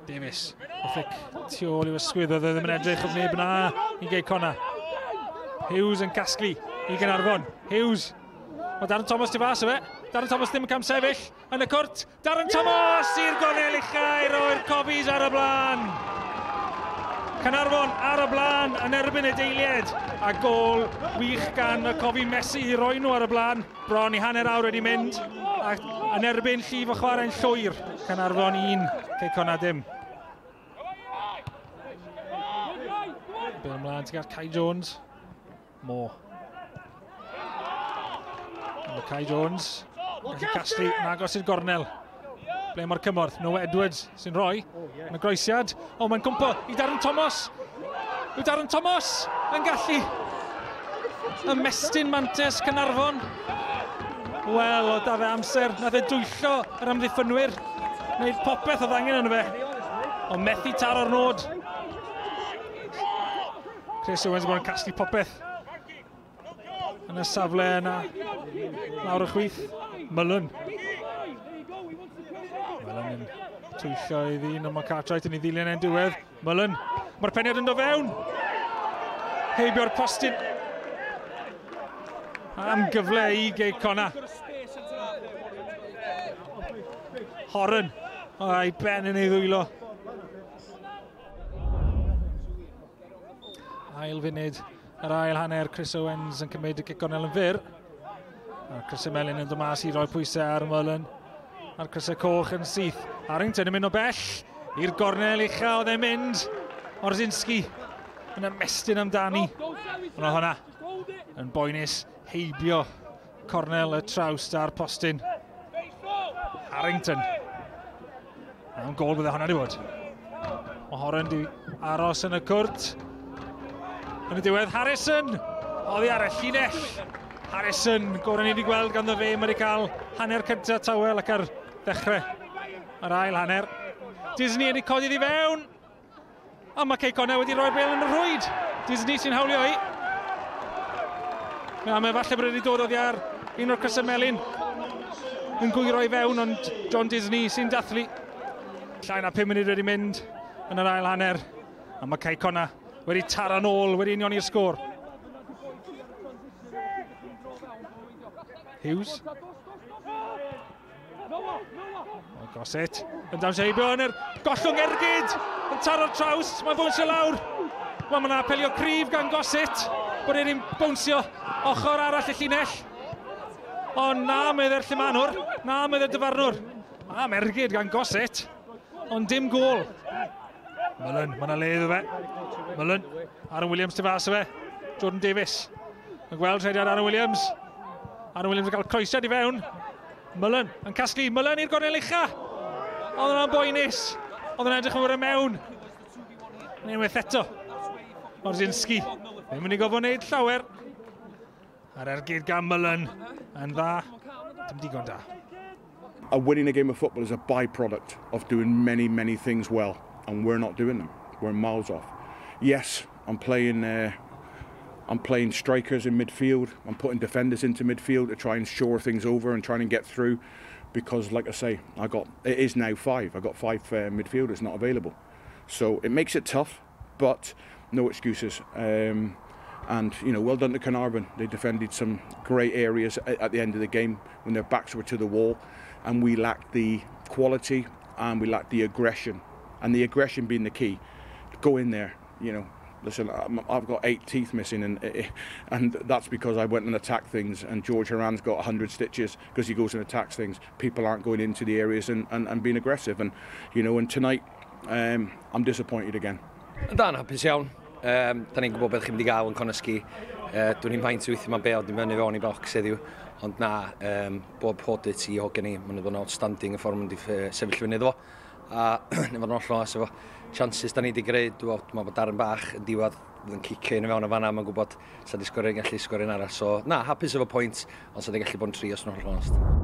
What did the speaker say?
Davies, y flic tu ôl i'w ysgwydd, oedd e ddim yn edrych oedd neb yna i Gei Connah. Hughes yn casglu i Gaernarfon. Hughes. Mae Darren Thomas tu fas o fe. Darren Thomas ddim yn camsefyll yn y cwrt. Darren Thomas i'r gornel ucha i roi'r Cofis ar y blaen. Caernarfon ar y blaen yn erbyn y deiliad. A gôl wych gan y Cofi Messi i roi nhw ar y blaen. Bron i hanner awr wedi mynd. A yn erbyn llif o chwarae'n llwyr. Caernarfon 1, Cei Connah dim. Bel ymlaen tuag at Kai Jones. Mo. Mae Kai Jones gallu casglu yn agos i'r gornel. Ble mae'r cymorth? Noah Edwards sy'n rhoi yn y groesiad. O, mae'n cwmpo i Darren Thomas. Yw Darren Thomas yn gallu ymestyn mantes Caernarfon? Wel, o da fe amser, nath e dwyllo yr amddiffynwyr. Wneud popeth oedd angen arno fe. Ond methu taro'r nod. Chris Owens yn bod yn casglu popeth yn y safle yna. Lawr y chwith, Mullen. Mullen yn twyllo ei ddyn, ond mae Cartwright yn ei ddilyn e'n diwedd. Mullen, mae'r peniad yn dod fewn. Heibio'r postyn. Am gyfle i Gei Connah. Horan, a'i ben yn ei ddwylo. Ail funud yr ail hanner, Chris Owens yn cymryd y gic gornel yn fyr. A'r crysau melyn yn dod mas i roi pwysau ar Mullen. A'r crysau coch yn syth. Harrington yn mynd o bell i'r gornel ucha oedd e'n mynd. Orzynski yn ymestyn amdani. Ond oedd hwnna yn boenus heibio cornel y trawst a'r postyn. Harrington. Am gol bydde hwnna wedi bod. Mae Horan di aros yn y cwrt. Yn y diwedd, Harrison! Oddi ar y llinell. Harrison, gorau ni wedi gweld ganddo fe, mae wedi cael hanner cyntaf tawel ac ar ddechrau yr ail hanner. Disney wedi codi iddi fewn. A mae Cei Connah wedi rhoi'r bêl yn y rhwyd. Disney sy'n hawlio hi. Na, mae falle bod wedi dod oddi ar un o'r crysau melyn yn gwyro i fewn, ond John Disney sy'n dathlu. Llai na 5 munud wedi mynd yn yr ail hanner. A mae Cei Connah wedi taro nôl, wedi union i'r sgôr. Hughes. O, Gossett. Yn dawnsio heibio yn yr gollwng ergyd. Yn taro'r traws. Mae'n bownsio lawr. Wel, mae'n apelio cryf gan Gossett. Bod e'n bownsio ochr arall y llinell. Ond na, medde'r llumanwr. Na, medde'r dyfarnwr. Am ergyd gan Gossett. Ond dim gôl. Mullen, mae yna le iddo fe. Mullen, Aaron Williams tu fas o fe. Jordan Davies. Yn gweld rhediad Aaron Williams. Aaron Williams yn cael croesiad i fewn. Mullen yn casglu. Mullen i'r gornel ucha. Oedd yna'n boenus. Oedd yna'n edrych yn fawr mewn. Yn unwaith eto. Orzynski. Ddim yn mynd i gofod wneud llawer. A'r ergyd gan Mullen yn dda. Dim digon da. A winning a game of football is a byproduct of doing many, many things well, and we're not doing them. We're miles off. Yes, I'm playing strikers in midfield. I'm putting defenders into midfield to try and shore things over and trying to get through, because, like I say, it is now 5. I got 5 midfielders not available, so it makes it tough. But no excuses. And you know, well done to Caernarfon. They defended some great areas at the end of the game when their backs were to the wall, and we lacked the quality and we lacked the aggression, and the aggression being the key. Go in there, you know. Listen, I've got 8 teeth missing, and that's because I went and attacked things, and George Haran's got 100 stitches because he goes and attacks things. People aren't going into the areas and being aggressive, and you know, and tonight I'm disappointed again. Yndan, hapus iawn. Da ni'n gwybod beth chi'n mynd i gael yn Connah's. Dwi'n i'n faint wyth yma'n bel, dwi'n mynd i fewn i bocs heddiw. Ond na, bob plaudit i hogan ni, maen nhw bod yn outstanding y ffordd maen nhw wedi sefyll fyny iddo fo. A neu fod yn hollol onest efo chances da ni wedi greu, dwi'n meddwl bod Darren bach yn diwedd yn cicio un i fewn o fanna, mae'n gwybod sa di sgorio, gallu sgorio un arall. So na, hapus efo pwynt, ond sa di gallu bod yn 3 os yn hollol onest.